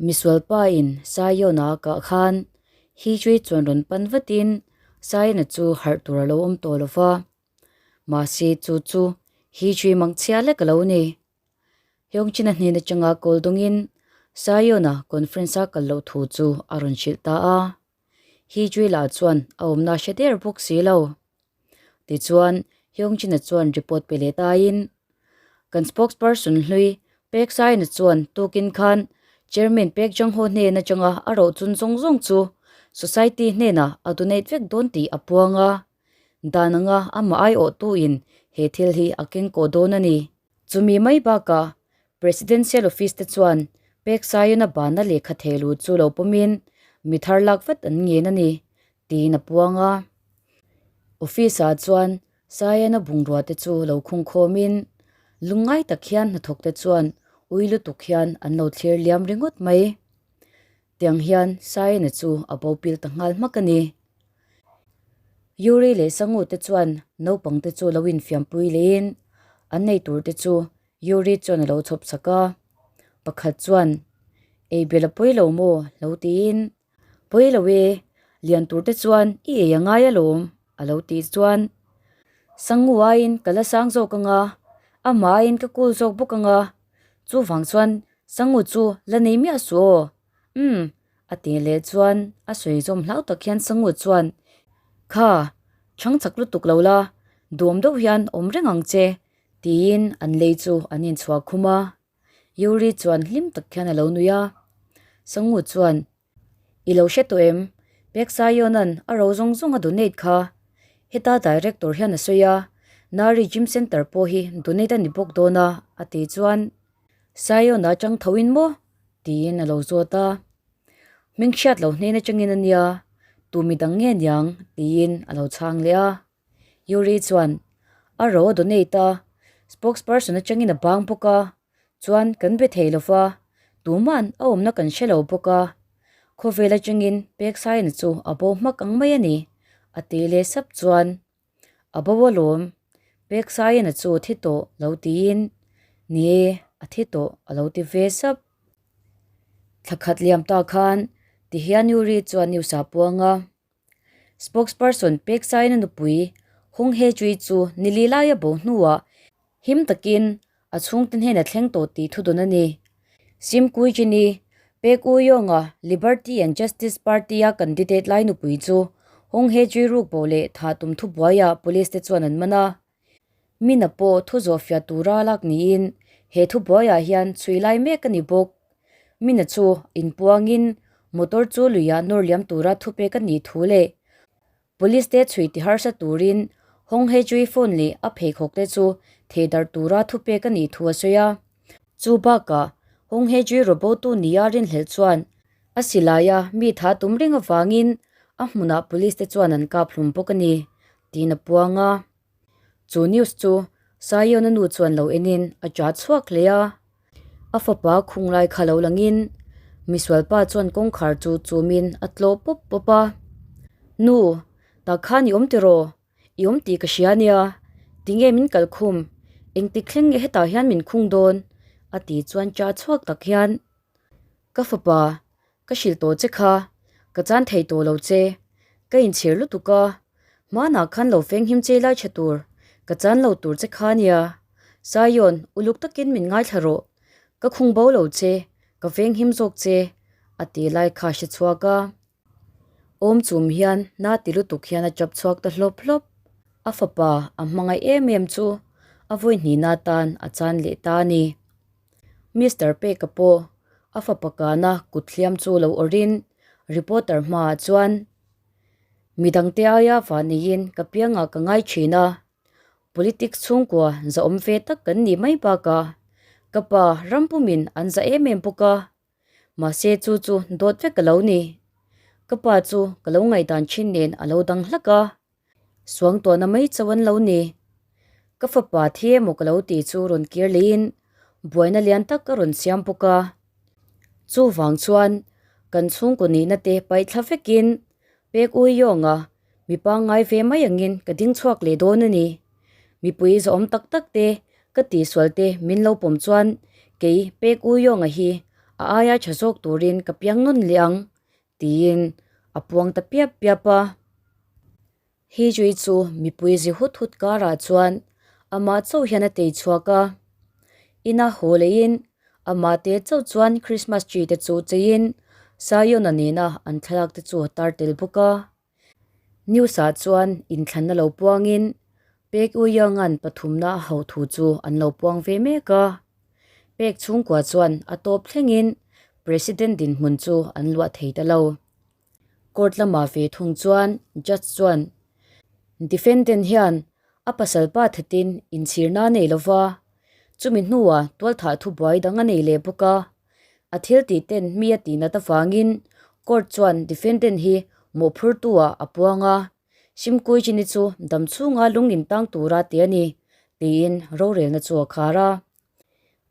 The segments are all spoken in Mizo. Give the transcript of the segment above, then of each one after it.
Misualpa in Saiona a kah khan Hijri chuan rawn pan vatin Saiona chu harh tur a lo awm tawh lo va. Mahse chu chu Hijri mangchhia lek a lo ni. Hyungjin-a hnen atanga kawl dawngin Saiona conference a kal loh thu chu a rawn hrilh ta a. Hijri lah chuan a awmna hre der bawk si lo. Tichuan, Hyungjin-a chuan report pe leh tain, Kan spokesperson hlui Pek Saina chuan tukin khan Chairman Pek Jang-ho hnen atanga a rochun zawng zawng chu society hnenah a donate vek dawn tih a puang a. Dan anga amah aiawhtuin he thil hi a keng kawh dawn a ni. Chumi mai bakah Presidential Office te chuan Pek Saiona bana lehkha theh lut chu lo pawmin mi thar lak vat an ngen a ni. Tiin a puang a. Office ah chuan Saiana bungrua te chu lo khung khawmin lungngai tak hian hnathawk te chuan ui lutuk hian an lo thlir liam ringawt mai. Tiang hian Saiana chu a bo pil ta nghal hmak a ni. Yuri leh Sangu te chuan naupang te chu lo infiampui lehin an nei tur te chu Yuri chuan a lo chhawp chak a. Pakhat chuan, Ei bel a pawi lo maw? lo tiin. Pawi lo e, lian tur te chuan i ei a ngai alawm, a lo tih chuan Sangu aiin ka la sang zawk anga, amah aiin ka kul zawk bawk anga, chuvang chuan Sangu chu la nei miah suh aw, umm, a tih leh chuan a sawi zawm hlau tak hian Sangu chuan, Kha, chhang chak lutuk lo la, duam deuh hian awm reng ang che, tiin an lei chu an inchhuah khum a. Yuri chuan hlim tak hian a lo nui a. Sangu chuan, I lo hre tawh em? Pek Saiona'n a ro zawng zawng a donate kha. Heta director hian a sawi a, Nari Gym Centre pawh hi donate a ni bawk dawn a, a tih chuan, Saiona atang tho in maw? tiin a lo zawt a. Hming hriat lo hnen atangin a nia, tu midang nge niang? tiin a lo chhang leh a. Yuri chuan, A ro a donate a, spokesperson atangin a bang bawk a, chuan kan be thei lo va, tuman a awmna kan hre lo bawk a, khawvel atangin pek saina chu a bo hmak ang mai a ni, a ti leh sap chuan, A bo alawm, pek saina chu a thi tawh lo tiin, Ni e, a thi tawh a lo ti ve sap. Thla khat liam ta khan tihian Yuri chuan news ah puang a. Spokesperson pek saina nupui Hung He Chui chu nili laia bo hnuah him takin a chhungte hnena thleng tawh tih thu dawn a ni. Sim Kui Jin-i, Pek U Yong-a Liberty and Justice Party-a candidate lai nupui chu Hung He Chui ruk bo leh thah tum thubuaiah police te chuan an man a. Mina pawh thu zawhfiah tura lak niin he thubuaiah hian chhui lai mek a ni bawk. Mina chu inpuangin motor chu luiah nawr liam tura thupek a nih thu leh Police te chhui ti harsa turin Hong He Chui phone leh a pheikhawk te chu theihdar tura thupek a nih thu a sawi a. Chu bakah Hong He Chui robotu nia rinhlelh chuan a silaia mi tha tum reng avangin a hmunah police te chuan an kap hlum bawk a ni tiin a puang a. Chu news chu Saiona nu chuan lo enin a cha chhuak hle a, a fapa khung lai kha lo langin misualpa chuan kawngkhar chu chumin a tlawh pawp pawp a, Nu, tah khan i awm tiraw? I awm tih ka hria nia, tinge min kal khum? Engtik thleng nge hetah hian min khung dawn? a tih chuan cha chhuak tak hian, Ka fapa, Ka hrilh tawh che kha, ka chan thei tawh lo che. Ka inchhir lutuk a, hmanah khan lo fenghim che lai tha tur, ka chan lo tur che kha nia. Saion, uluk takin min ngaithla rawh. Ka khung bo lo che, ka venghim zawk che, a ti lai kha hre chhuak a. Awm chum hian na ti lutuk hian a chap chhuak ta hlawp hlawp. A fapa a hmangaih em em chu a vawi hnihna tan a chan leh ta a ni. Mister Peka pawh a fapa kana kut hliam chu lo awrhin reporter hmaah chuan midangte aia vah neiin ka piangah ka ngai thin a, politics chhungkua zahawm ve tak kan nih mai bakah ka pa ram pumin an za em em bawk a, mahse chu chu dawt vek ka lo ni. Ka pa chu ka lo ngaihdan thin nen a lo dang hlak a. Suangtuahna mai chauh an lo ni. Ka fapa thi emaw ka lo tih chu rawn kir leiin buaina lian tak a rawn siam bawk a. Chuvang chuan kan chhungkaw nihna te paih thla vekin pek ui yawnga mi pangngai ve mai angin ka ding chhuak leh dawn a ni. Mipui zawhawm tak tak te ka tihsual te min lo pawm chuan kei pek ui yawnga hi A aia tha zawk turin ka piang nawn leh ang, tiin a puang ta piap piap a. Hijui chu mipui zi hut hut karah chuan amah chauh hian a tei chhuak a. Ina haw leiin amah te chauh chuan Christmas tree te chu cheiin Zion-a nena an thlalak te chu a tar tel bawk a. News ah chuan inthlanna lo puangin Pek U Young-a'n pathumna a hauh thu chu an lo puang ve mek a. Pek chhungkua chuan a tawp thlengin President dinhmun chu an luah thei ta lo. Court lamah ve thung chuan Judge chuan Defendant hian a pasal pa thatin inchhirna a nei lova, chumi hnuah tualthah thubuai dang a nei leh bawk a. A thil tih ten mi a tih nat avangin court chuan defendant hi mawhphurtu ah a puang a, Simkuichini chu dam chhunga lung in tang tura ti a ni, tiin rorelna chu a khar a.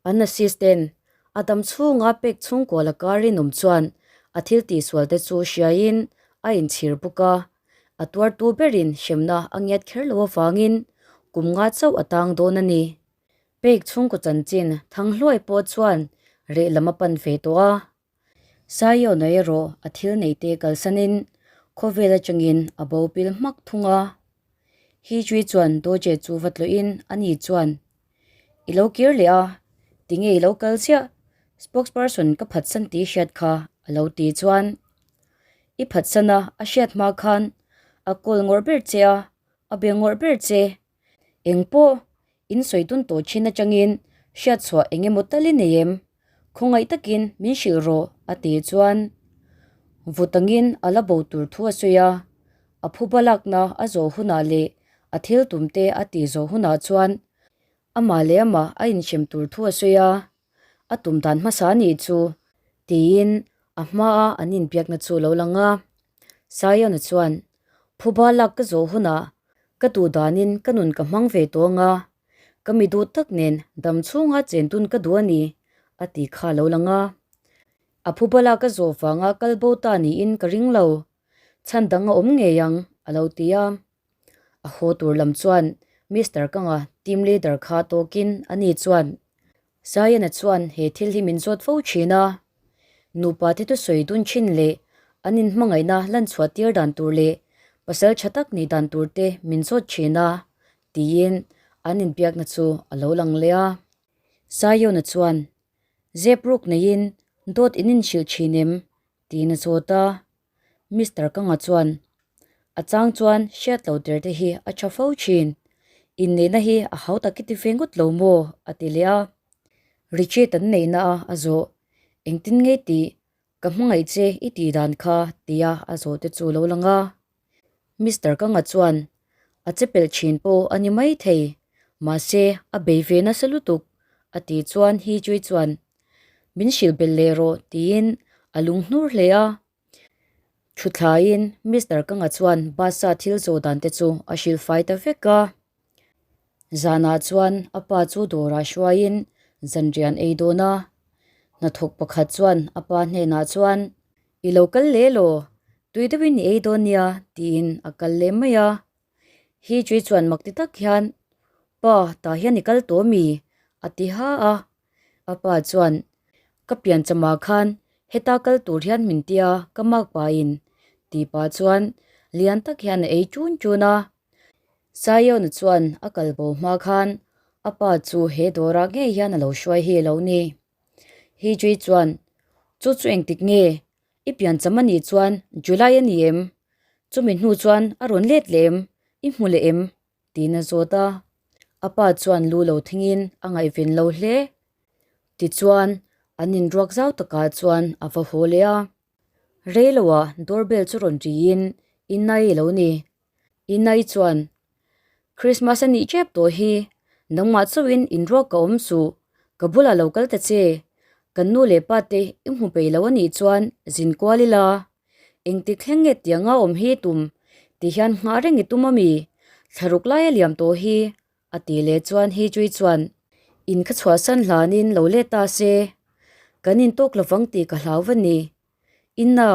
An assistant, a dam chhunga pek chhungkua la kar rinawm chuan a thil tihsual te chu hriaiin a inchhir bawk a, a tuartu berin hremna a ngiat kher lo avangin kum nga chauh a tang dawn a ni. Pek chhungkaw chanchin Thanghluai pawh chuan reh lam a pan ve tawh a. Saiona erawh a thil neite kalsanin khawvel atangin a bo pil hmak thung a. Hijui chuan Doje chu va tlawhin ani chuan, I lo kir leh a, tinge i lo kal chiah? Spokesperson ka phatsan tih hriat kha a lo ti chuan, I phatsan a, a hriat hma khan a call ngawrh ber che a, a be ngawrh ber che. Eng pawh in sawi dun tawh thin atangin hriat chhuah eng emaw tal i nei em? Khawngaih takin min hrilh rawh a ti chuan vut angin a la bo tur thu a sawi a, a phuba lakna a zawh hunah leh a thil tum te a tih zawh hunah chuan amah leh amah a inhrem tur thu a sawi a, a tum dan hmasa a nih chu tiin a hmaa an inbiakna chu a lo lang a. Zion-a chuan phuba lak ka zawh hunah Ka duh danin ka nun ka hmang ve tawh anga, ka mi duh tak nen dam chhunga chen tun ka duh a ni, a ti kha lo lang a. A phubala ka zawh vanga kal bo ta niin ka ring lo, chhan dang a awm ngei ang, a lo ti a. A haw tur lam chuan Mister Kanga team leader kha tawkin ani chuan Zion-a chuan he thil hi min zawt fo thin a, nupa te thusawi dun thin leh an inhmangaihna lanchhuah tir dan tur leh pasal tha tak nih dan tur te min zawt thin a, tiin an inbiakna chu a lo lang leh a. Zion-a chuan, Zep ruk neiin dawt in inhrilh thin em? tiin a zawt a. Mister Kanga chuan, A chang chuan hriat lo der te hi a tha fo thin. Inneihna hi a hau tak i ti ve ngawt lo maw? a ti leh a. Richie tan neihna a a zawh. Engtin nge tih? Ka hmangaih che i tih dan kha tia a zawh te chu lo lang a. Mister Kanga chuan, A che pelh thin pawh a ni maithei, mahse a bei ve nasa lutuk, a tih chuan Hee Chui chuan, Min hrilh belh leh rawh tiin a lung hnur hle a. Thuthlaiin Mister Kanga chuan bus-a thil zawh dan te chu a hrilh fai ta vek a. Zanah chuan a pa chu dawrah hruaiin zanrian ei dawn a. Hnathawk pakhat chuan a pa hnenah chuan, I lo kal leh law, tui deuhin i ei dawn nia tiin a kal leh mai a. Hi chui chuan mak ti tak hian, Pa, tah hian i kal tawh mi? a ti ha a. A pa chuan, Ka pianchama khan heta kal tur hian min tia ka mak pahin tih pah chuan lian tak hian a ei chun chun a. Zion-a chuan a kal bo hma khan a pa chu he dawrah ngei hian a lo hruai hi a lo ni. Hijri chuan, Chu chu engtik nge? I piancham a nih chuan July a ni em? Chumi hnu chuan a rawn let leh em? I hmu leh em? Tiin a zawt a, a pa chuan lu lo thingin a ngaihven lo hle. Tichuan, an inruak zau takah chuan a va haw leh a. Reiloah doorbell chu rawn riin Inai a lo ni. Inai chuan, Christmas a nih tep tawh hi, nangmah chauhin inruak ka awm suh, ka bulah lo kal ta che. Kan nu leh pa te i hmu peih lo a nih chuan zin kual ila. Engtik thleng nge tianga awm hi tum ti hian nghah reng i tum a mi? Thlaruk lai a liam tawh hi, a ti leh chuan hi chui chuan in kha chhuahsan hlanin lo let ta se, kan intawk lovang tih ka hlau va ni. Inna,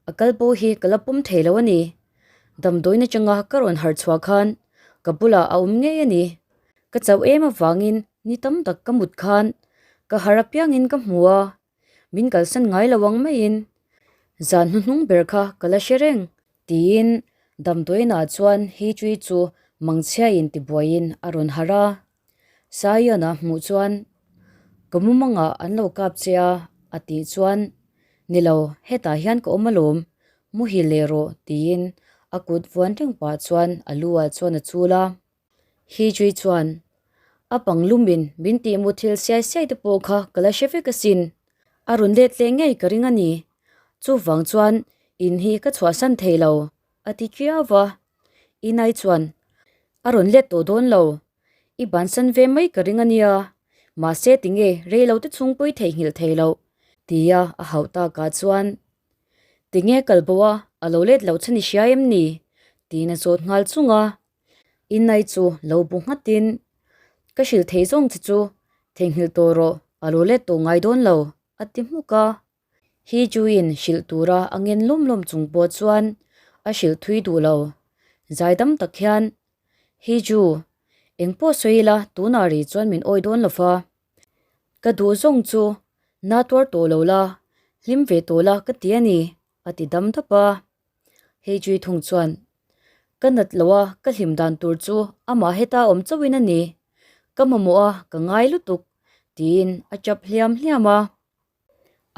a kal pawh hi ka la pawm thei lo a ni. Damdawiin atanga ka rawn harh chhuah khan ka bulah a awm ngei a ni. Ka chauh em avangin ni tam tak ka mut khan ka harh apiangin ka hmu a. Min kalsan ngai lo ang maiin zan hnuhnung ber kha ka la hre reng tiin damdawiinah chuan Hee-Chui chu mangchhiain tibuaiin a rawn harh a. Saion-a hmuh chuan ka mumangah an lo kap che a a tih chuan Ni lo, hetah hian ka awm alawm, muhil leh rawh tiin a kut vuan reng pah chuan a lu ah chuan a chul a. Hee-Chui chuan a pang lumin min tih mu thil siai siai te pawh kha ka la hre vek asin, a rawn let leh ngei ka ring a ni. Chuvang chuan in hi ka chhuahsan thei lo, a ti chiau va. Inai chuan a rawn let tawh dawn lo, i bansan ve mai ka ring a nia, mahse tinge rei lo te chhung pawi theihnghilh thei loh, tia a hauh takah chuan tinge kal bo a, a lo let loh chhan i hria em ni? tiin a zawt nghal chung a. Inai chu lo bu nghatin, Ka hrilh thei zawng che chu, theihnghilh tawh rawh, a lo let tawh ngai dawn lo, a ti hmuk a. Hi Juin hrilh tura a ngen lawm lawm chung pawh chuan a hrilh thui duh lo. Zaidam tak hian, Hi Ju, eng pawh sawi ila tunah ri chuan min awi dawn lo va. Ka duh zawng chu na tuar tawh lo la, hlim ve tawh la ka ti a ni, a ti dam dap a. Hei Chui thung chuan, Ka nat lo a, ka hlim dan tur chu amah heta awm chauhin a ni. Ka mamawh a, ka ngai lutuk, tiin a chap hliam hliam a.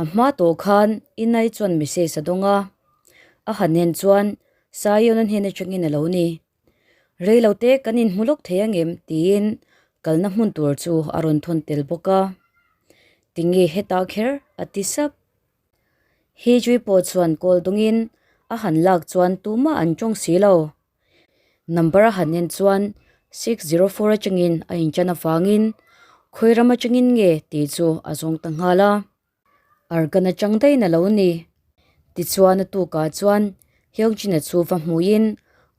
A hma tawh khan Inai chuan message a dawng a, a ha nen chuan Saiona hnen atangin a lo ni. Rei lo te kan inhmu lawk thei angem tiin kalna hmun tur chu a rawn thawn tel bawk a. Tinge hetah kher a ti sap. Hijri pawh chuan call dawngin a han lak chuan tumah an tawng si lo. Number a han en chuan 604 atangin a inchan avangin khawi ram atangin nge tih chu a zawng ta nghal a. Argan atang daih na lo ni. Tichuan a tukah chuan Hyungjin-a chu va hmuhin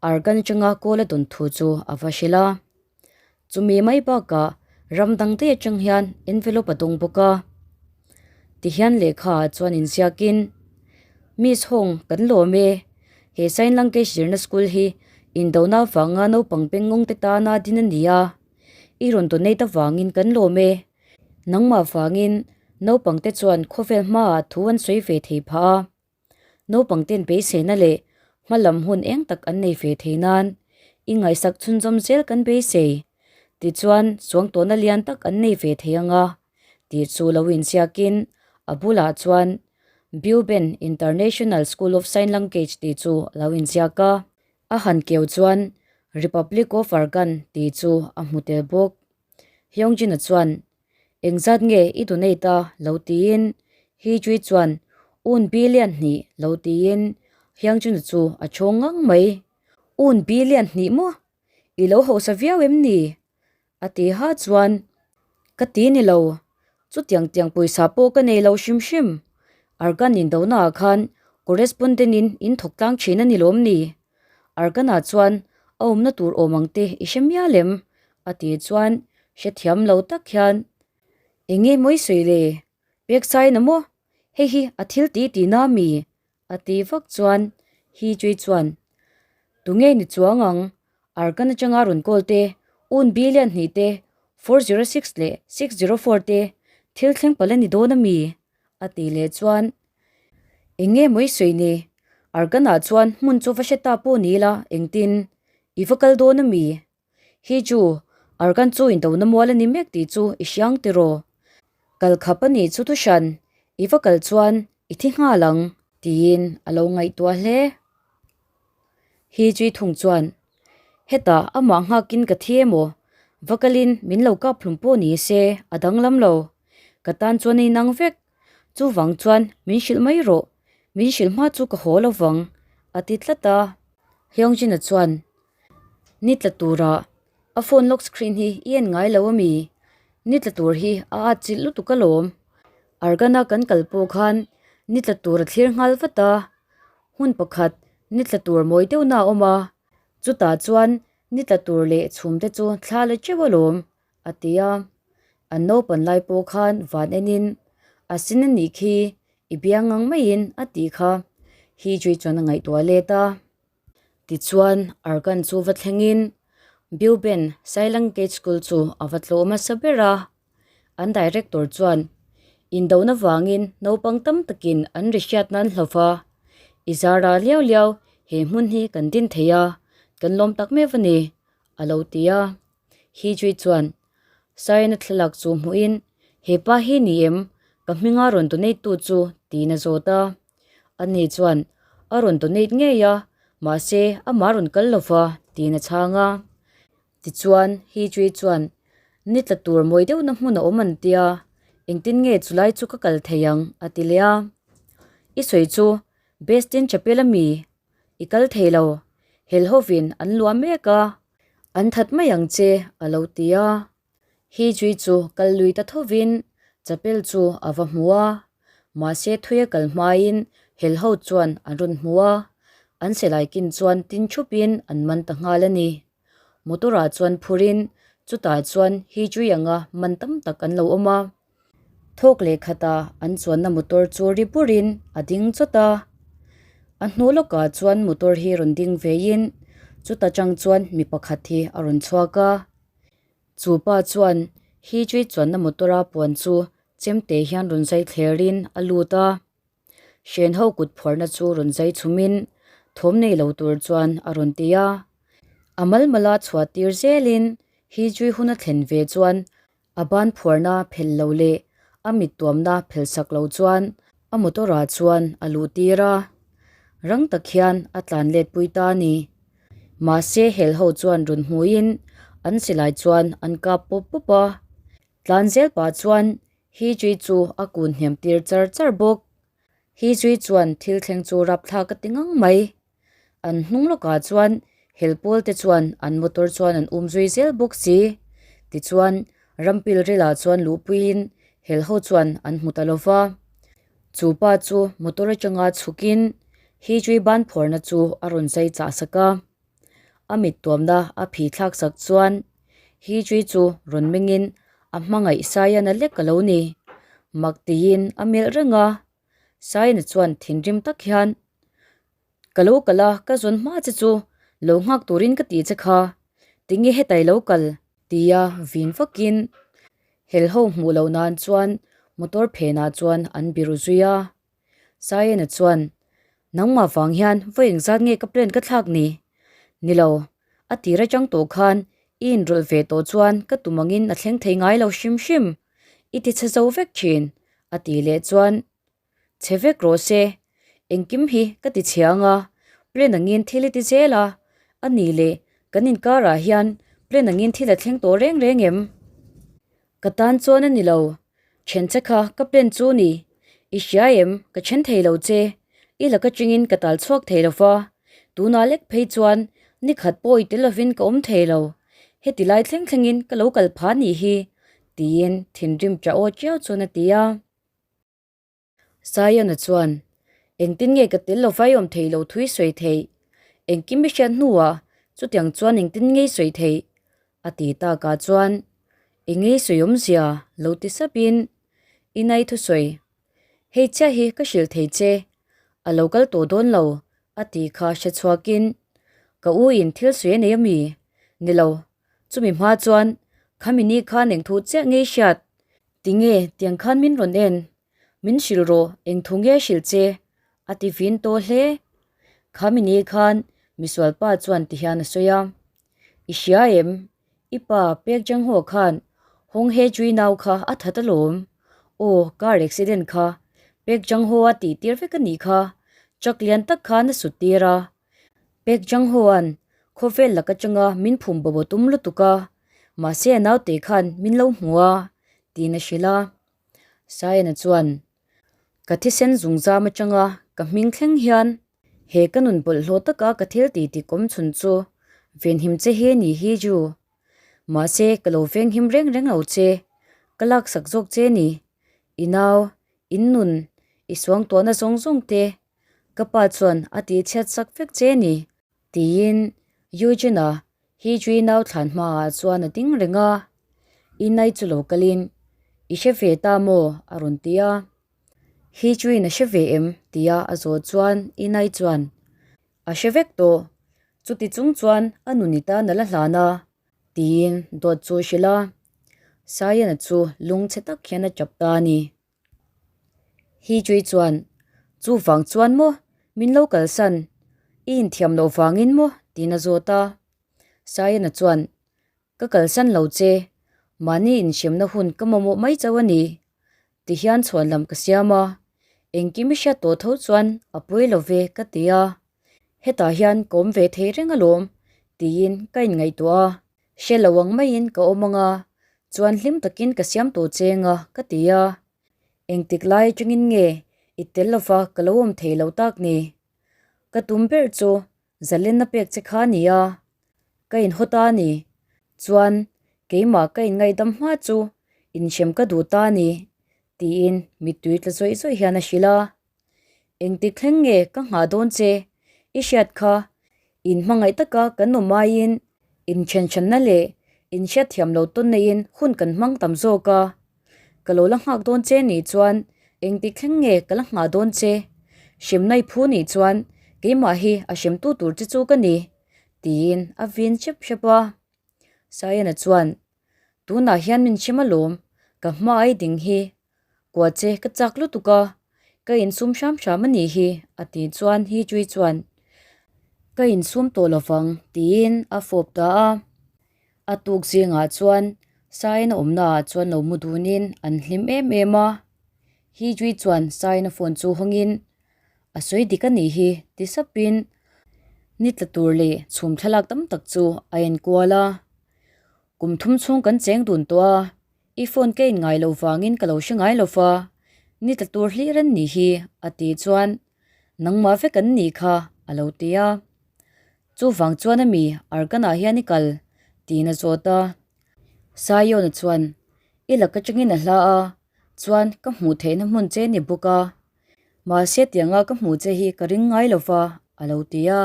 Argan atanga call a dawn thu chu a va hrilh a. Chumi mai bakah ram dang daih atang hian envelope a dawng bawk a. Tihian lehkha ah chuan inziakin, Miss Hong kan lawm e, he sign language zirna school hi indona avanga naupang bengngawng te tana din a ni a, i rawn donate avangin kan lawm e, nangmah vangin naupang te chuan khawvel hmaah thu an sawi ve thei phah a. Naupang ten beiseina leh hma lam hun eng tak an nei ve thei nan i ngaihsak chhunzawm zel kan beisei. Tichuan, suangtawhna lian tak an nei ve thei ang a, tih chu lo inziakin a bulah chuan Beuben International School of Sign Language tih chu a lo inziak a. A han keu chuan Republic of Argan tih chu a hmu tel bawk. Hyungjin-a chuan, Engzat nge i donate a? lo tiin Hee-Jui chuan, Un billion hnih lo tiin Hyungjin-a chu a chhawng ngang mai. Un billion hnih maw? I lo hausa viau em ni? A ti ha chuan, Ka ti ni lo. Chutiang tiang pawisa pawh ka nei lo hrim hrim. Argan indonaah khan correspondent-in in thawk tlang thin a ni lawm ni? Argan-ah chuan a awmna tur awm ang te i hre mial em? A tih chuan hrethiam lo tak hian, Eng nge mawi sawi le? Pek sain a maw? Hei hi a thil tih tihna a mi? A ti vak chuan Hee Chui chuan, Tunge ni chuang ang? Arkan atanga rawn call te, un billion hnih te, 406 leh 604 te thil thleng palh a ni dawn a mi? A tih leh chuan, Eng nge mawi sawi ni? Arkan-ah chuan hmun chu va hre ta pawh ni ila engtin? I va kal dawn a mi? Hi chu, Arkan chu indona mual a ni mek tih chu i hriang tiraw? Kal khap a nih chu thuhran, i va kal chuan i thi nghal ang, tiin a lo ngaihtuah hle. Hi chui thung chuan, Hetah amah nghakin ka thi emaw, va kalin min lo kap hlum pawh ni se a danglam lo. Ka tan chuan a inang vek. Chuvang chuan min hrilh mai rawh, min hrilh hma chu ka haw lovang, a ti tlat a. Hyungjin-a chuan, Ni tla tura a phone lock screen hi i en ngai lo ami? Ni tla tur hi a at chilh lutuk alawm. Argan-a kan kal pawh khan ni tla tur a thlir nghal vat a, hun pakhat ni tla tur mawi deuhna a awm a, chutah chuan ni tla tur leh chhum te chu thla la teuh alawm, a ti a. An naupan lai pawh khan van enin a sin a nih khi i biang ang maiin a tih kha hi chui chuan a ngaihtuah let a. Tichuan, Arkan chu va thlengin Beuben Sailangate School chu a va tlawh hmasa ber a. An director chuan, Indona vangin naupang tam takin an ri hriat nan hlo va, i zara liau liau he hmun hi kan din thei a, kan lawm tak meuh a ni, a lo ti a. Hijri chuan Saina thlalak chu hmuhin, He pa hi ni em? Ka hminga rawn donate tu chu tiin a zawt a. Ani chuan, A rawn donate ngei a, mahse amah rawn kal lo va, tiin a chhang a. Tichuan, Hijri chuan, Ni tla tur mawi deuhna hmun a awm an tia, engtin nge chulai chu ka kal thei ang? a ti leh a. I sawi chu Bestin Chapel ami? I kal thei lo, helhovin an luah mek a, an that mai ang che, a lo ti a. Hijri chu kal lui ta thovin chapel chu a va hmu a, mahse thui a kal hmain helho chuan an rawn hmu a, an silai kin chuan tin thupin an man ta nghal a ni. Motor ah chuan phurin chutah chuan Hijri anga man tam tak an lo awm a. Thawk leh khatah an chuanna motor chu ri burin a ding chawt a, a hnu lawkah chuan motor hi rawn ding veiin chuta tang chuan mi pakhat hi a rawn chhuak a, chu pa chuan hi chui chuanna motor a puan chu chemte hian rawn zai thlerin a lut a. Hren ho kut phuarna chu rawn zai chhumin thawm nei lo tur chuan a rawn ti a, a malmala chhuah tir zelin hi chui hun a thlen ve chuan A ban phuarna phelh lo leh a mit tuamna phelh sak lo chuan a motor ah chuan a luh tir a, rang tak hian a tlan let pui ta a ni. Mahse hel ho chuan rawn hmuhin an silai chuan an kap pawp pawp a, tlan zel pah chuan Hijri chu a kun hniam tir char char bawk. Hijri chuan thil thleng chu rapthlak a ti ngang mai. An hnung lawkah chuan hel pawl te chuan an motor chuan an um zui zel bawk si. Tichuan ram pilrilah chuan luhpuiin hel ho chuan an hmu ta lo va. Chu pa chu motor atanga chhukin Hijri ban phuarna chu a rawn zai chah sak a. A mit tuamna a phih thlak sak chuan Hijri chu rawn mengin a hmangaih Sayana lek a lo ni. Mak tiin a melh reng a. Saina chuan thinrim tak hian, Ka lo kal a, ka zawn hma che chu lo nghak turin ka ti che kha, tinge hetai lo kal? tia vin vakin helho hmuh loh nan chuan motor phenah chuan an biru zui a. Saina chuan, Nangmah vang hian vawi engzat nge ka plan ka thlak ni? Ni lo, a tir atang tawh khan i inrawlh ve tawh chuan ka tum angin a thleng thei ngai lo hrim hrim, i ti chhe zo vek thin, A tih leh chuan, Chhe vek rawh se, engkim hi ka ti chhe ang a, plan angin thil i ti zel a, a nih leh kan inkarah hian plan angin thil a thleng tawh reng reng em? Ka tan chuan a ni lo, then che kha ka plan chu ni, i hria em, ka then thei lo che, i laka chingin ka tal chhuak thei lo va, tunah lek phei chuan ni khat pawh i tel lovin ka awm thei lo, heti lai thleng thlengin ka lo kal phah nih hi, Tiin thinrim ṭah aw chiau chuan a ti a. Sayana chuan, Engtin nge ka tel lo vai awm thei lo thui sawi theih? Engkim i hriat hnuah chutiang chuan engtin nge i sawi theih? a ti takah chuan, Eng nge i sawi awmzia? lo ti sapin, I nai thusawi. Hei chiah hi ka hrilh thei che. A lo kal tawh dawn lo, a ti kha hre chhuakin, Ka u in thil sawi a nei a mi? Ni lo, Chumi hma chuan khami ni khan eng thu chiah ngei hriat? Tinge tiang khan min rawn en? Min hrilh rawh eng thu nge hrilh che? A ti vin tawh hle. Khami ni khan misual pa chuan ti hian a sawi a, I hria em? I pa Pek Jang Ho khan Hong He Chui nau kha a that alawm. Aw, car accident kha Pek Jang Ho a tih tir vek a nih kha. Truck lian tak khan a sut tir a. Pek Jang Ho-a'n khawvel lak atanga min phum bo bo tum lutuk a, mahse a naute khan min lo hmu a, tiin a hrilh a. Sayana chuan, Ka thisen zungzam atanga ka hming thleng hian he ka nun bawlhhlawh taka ka thil tih tik awm chhun chu venhim che hi a ni hi Ju. Mahse ka lo venghim reng reng lo che, ka laksak zawk che ni. I nau, in nun, i suangtuahna zawng zawng te Ka pa chuan a tih chhiat sak vek che ni, tiin Eugene-a hi Jui nau thlan hmaah chuan a ding reng a. I nai chu lo kalin, I hre ve ta maw? a rawn ti a. Hi Jui'n a hre ve em? tia a zawh chuan I nai chuan, A hre vek tawh. Chuti chung chuan a nun i tan a la hlan a, tiin dawt chu a hrilh a. Sayana chu lungchhe tak hian a chap ta a ni. Hee-Jui chuan, Chuvang chuan maw min lo kalsan, i inthiam loh vangin maw? tiin a zawt a. Sayana chuan, Ka kalsan lo che, mahni inhremna hun ka mamawh mai chauh a ni. Tihian chhuan lam ka siam a, engkim i hriat tawh tho chuan a pawi lo ve ka ti a. Hetah hian ka awm ve thei reng alawm tiin ka inngaihtuah a, hre lo ang maiin ka awm ang a, chuan hlim takin ka siam tawh cheng a ka ti a. Engtik lai atangin nge i tel lova ka lo awm thei lo tak ni? Ka tum ber chu Zalenna pek che kha a ni a, ka inhaw ta a ni. Chuan keimah ka inngaihdam hma chu inhrem ka duh ta a ni, tiin mittui tla zawih zawih hian a hrilh a. Engtik thleng nge ka nghah dawn che? I hriat kha, inhmangaih taka kan awm aiin inthenhranna leh inhriatthiam lo tawn neiin hun kan hmang tam zawk a. Ka lo la nghak dawn che nih chuan engtik thleng nge ka la nghah dawn che? Hremna i phu nih chuan keimah hi a hremtu tur che chu ka ni, tiin a vin hrep hrep a. Sayana chuan, Tunah hian min hrem alawm, ka hma ai ding hi kua che ka chak lutuk a, ka insum hram hram a nih hi, a tih chuan Hijui chuan, Ka insum tawh lovang, tiin a fawp ta a. A tuk zingah chuan Saina awmnaah chuan lo mu dunin an hlim em em a. Hijui chuan Saina phone chu hawngin, A sawi dik a nih hi ti sapin ni tla tur leh chhum thlalak tam tak chu a enkual a. Kum thum chhung kan cheng dun tawh a, i phone ka in ngai loh vangin ka lo hre ngai lo va, ni tla tur hlir an nih hi a tih chuan nangmah vek an nih kha a lo ti a. Chuvang chuan a mi Argan-ah hian i kal? tiin a zawt a. Saiona chuan, I lak atangin a hla a, chuan ka hmuh theihna hmun che ni bawk a. Mahse tianga ka hmuh che hi ka ring ngai lo va, a lo ti a.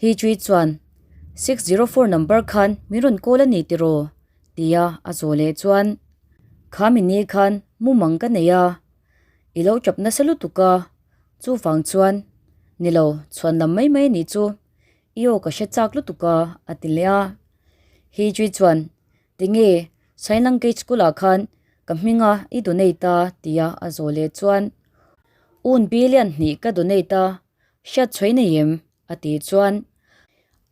Hijri chuan, 604 number khan min rawn call a ni tiraw? tia a zawh leh chuan, Kha mi ni khan mumang ka nei a, i lo tap nasa lutuk a, Chuvang chuan, Ni lo, chhuan lam mai mai a nih chu, i aw ka hre chak lutuk a, a ti leh a. Hijri chuan, Tinge, Sainlang Gate School ah khan ka hminga i donate a, tia a zawh leh chuan, Un billion hnih ka donate a, hriat chhuai nei em? a tih chuan,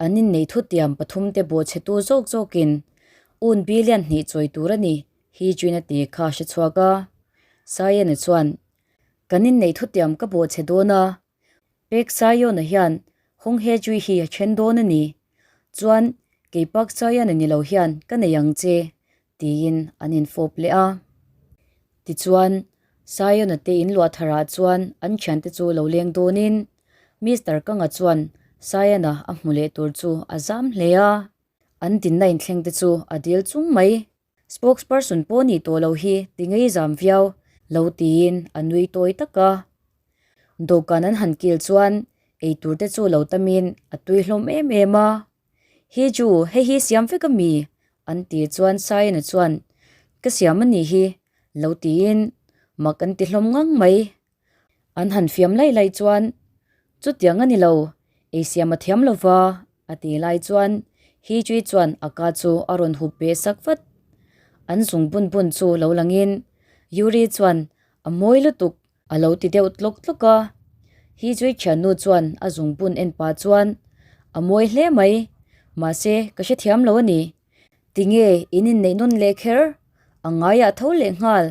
An inneih thutiam pathumte bawhchhetu zawk zawkin un billion hnih chawi tur a ni, Hijrin a ti kha a hre chhuak a. Saiena chuan, Kan inneih thutiam ka bawh che dawn a, Pek Saiona hian Hong He Jui hi a then dawn a ni. Chuan kei Park Saiona ni lo hian ka nei ang che, tiin an infawp leh a. Tichuan, Saiona te inluah tharah chuan an thiante chu lo leng dawnin Mister Kanga chuan Saiona a hmu leh tur chu a zam hle a. An dinna inthleng te chu a dil chung mai. Spokesperson pawh nih tawh loh hi ti ngei zam viau lo tiin a nui tawi tak a. Dawhkan an han kil chuan eitur te chu lo tamin a tui hlawm em em a. Hi chu hei hi siam vek a mi? an ti chuan Saiana chuan ka siam a nih hi lo tiin mak an ti hlawm ngang mai. An han fiam laih laih chuan chutiang a ni lo, ei siam a thiam lo va a ti lai chuan Hijri chuan a ka chu a rawn hup beh sak vat. An zung bun bun chu lo langin Yuri chuan a mawi lutuk a lo ti deuh tlawk tlawk a. Hijri thiannu chuan a zung bun en pah chuan a mawi hle mai, mahse ka hrethiam lo a ni. Tinge in inneih nawn leh kher? A ngaiah tho leh nghal.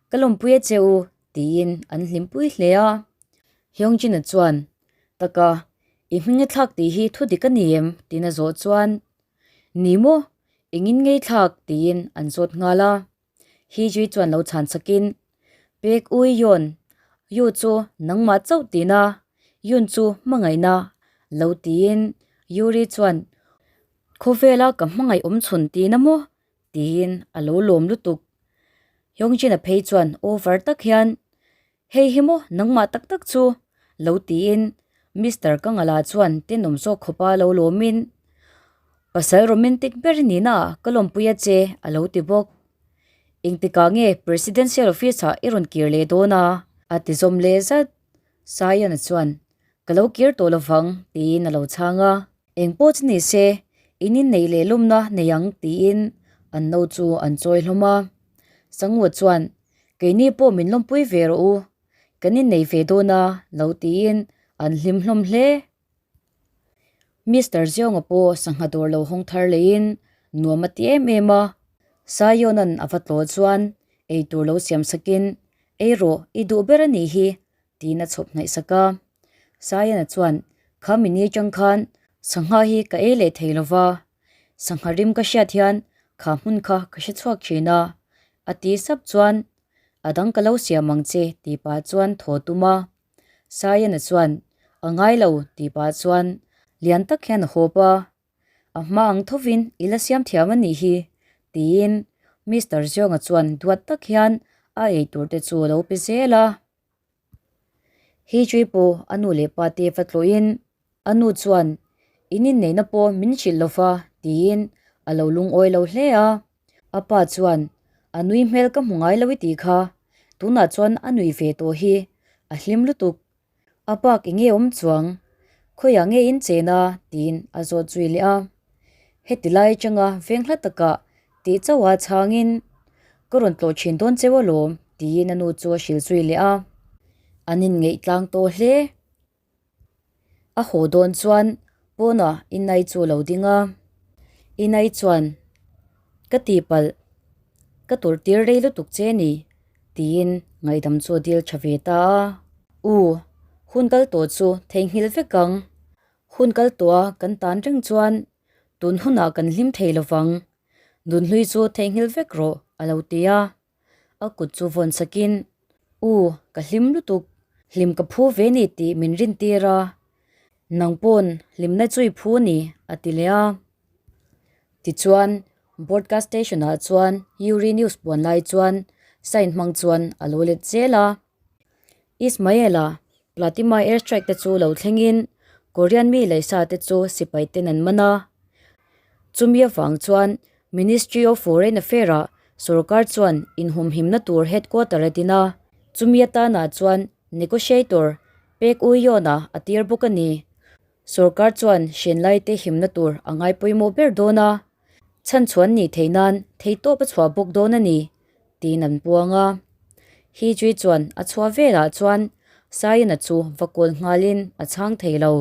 Ka lawmpui a che u tiin an hlimpui hle a. Hyungjin-a chuan, Taka, i hming i thlak tih hi thu dik a ni em? tiin a zawh chuan, Ni maw? Engin ngei thlak? tiin an zawt nghal a. Hee-ji chuan lo chhan sakin, Pek Ui Yeon, Yu chu nangmah chauh tina, Yoon chu hmangaihna, lo tiin Yuri chuan, Khawvela ka hmangaih awm chhun tina maw? Tiin a lo lawm lutuk. Hyungjin-a phei chuan over tak hian, Hei hi maw nangmah tak tak chu? lo tiin Mister Kangala chuan tenawm zawk khawpa lo lawmin, Pasal romantic ber i nihna ah ka lawmpui a che a lo ti bawk. Engtikah nge Presidential Office-ah i rawn kir leh dawn a? a ti zawm leh zat. Saiana chuan, Ka lo kir tawh lovang tiin a lo chhang a. Eng pawh chu ni se, in inneih leh lawmna nei ang tiin an no chu an chawi hlawm a. Sangwa chuan, Keini pawh min lawmpui ve rawh u. Kan innei ve dawn a, lo tiin an hlim hlawm hle. Mister Ziawnga pawh sangha dawr lo hawng thar leiin nuam a ti em em a. Saiona'n a va tlawh chuan eitur lo siam sakin, Ei rawh, i duh ber a nih hi, tiin a chhawp hnaih sak a. Saiona chuan, Kha mini atang khan sangha hi ka ei leh thei lo va, sangha rim ka hriat hian kha hmun kha ka hre chhuak thin a, a ti sap chuan, A dang ka lo siam ang che, tih pah chuan thaw tum a. Saiona chuan, A ngai lo, tih pah chuan lian tak hian a hawp a. A hma ang thovin i la siam thiam a nih hi, tiin Mister Zawnga chuan duat tak hian a ei tur te chu a lo pe zel a. Hi chui pawh a nu leh pa te va tlawhin a nu chuan in inneihna pawh min hrilh lo va tiin a lo lungawi lo hle a. A pa chuan a nui hmel ka hmu ngai lo i tih kha, tunah chuan a nui ve tawh hi, a hlim lutuk. A bak eng nge awm chuang? Khawiah nge in chen a? tiin a zawt zui leh a. Heti lai atanga veng hla takah tih chauha chhangin, Ka rawn tlawh thin dawn cheu alawm, tiin a nu chu a hrilh zui leh a. An inngeih tlang tawh hle. A haw dawn chuan pawnah Inai chu a lo ding a. Inai chuan, Ka tihpalh, ka tawrhtir rei lutuk che ni, tiin ngaihdam chu a dil tha ve ta a. U, hun kal tawh chu theihnghilh vek ang. Hun kal tawha kan tan reng chuan tun hunah kan hlim thei lo vang. Nunhlui chu theihnghilh vek rawh, a lo ti a. A kut chu vawn sakin, U, ka hlim lutuk. Hlim ka phu ve ni tih min rintir a. Nang pawn hlimna chu i phu a ni, a ti leh a. Tichuan, Broadcast station-ah chuan Yuri News puan lai chuan sign hmang chuan a lo let zel a. Ismael-a Platima air strike te chu lo thlengin Korean mi leh sa te chu sipai ten an man a. Chumi avang chuan Ministry of Foreign Affair-ah sorkar chuan inhumhimna tur headquarter a din a. Chumi atanah chuan negotiator Pek Uion-a a tir bawk a ni. Sorkar chuan hrenlai te himna tur a ngai pawimawh ber dawn a, chhanchhuan nih theih nan theihtawp a chhuah bawk dawn a ni, tiin an puang a. Hijri chuan a chhuah velah chuan Sayana chu va kawl nghalin a chhang thei lo.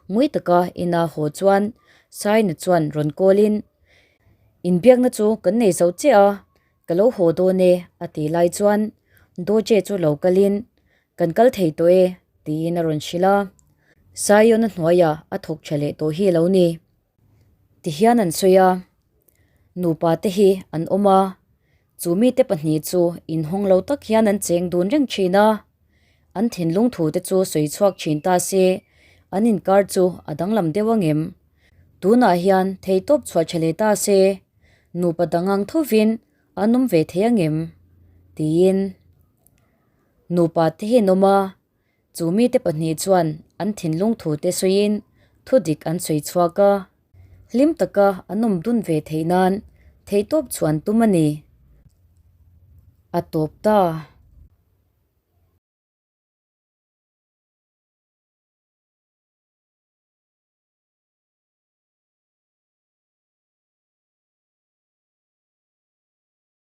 Ngui taka ina haw chuan Sayana chuan rawn kawlin, Inbiakna chu kan nei zo chiah a, ka lo haw dawn e, a ti lai chuan Doje chu lo kalin, Kan kal thei tawh e, tiin a rawn hrilh a. Zion-a hnuaiah a thawk tha leh tawh hi a lo ni. Tihian an sawi a, Nupa te hi an awm a, chu mite pahnih chu inhawng lo tak hian an cheng dun reng thin a. An thinlung thu te chu sawi chhuak thin ta se, an inkar chu a danglam deuh angem? Tunah hian theihtawp chhuah tha leh ta se, nupa dang ang thovin an awm ve thei angem? Tiin. Nupa te hi an awm a, chu mite pahnih chuan an thinlung thu te sawiin thu dik an sawi chhuak a, hlim taka an awm dun ve theih nan theihtawp chhuan tum a ni. A tawp ta.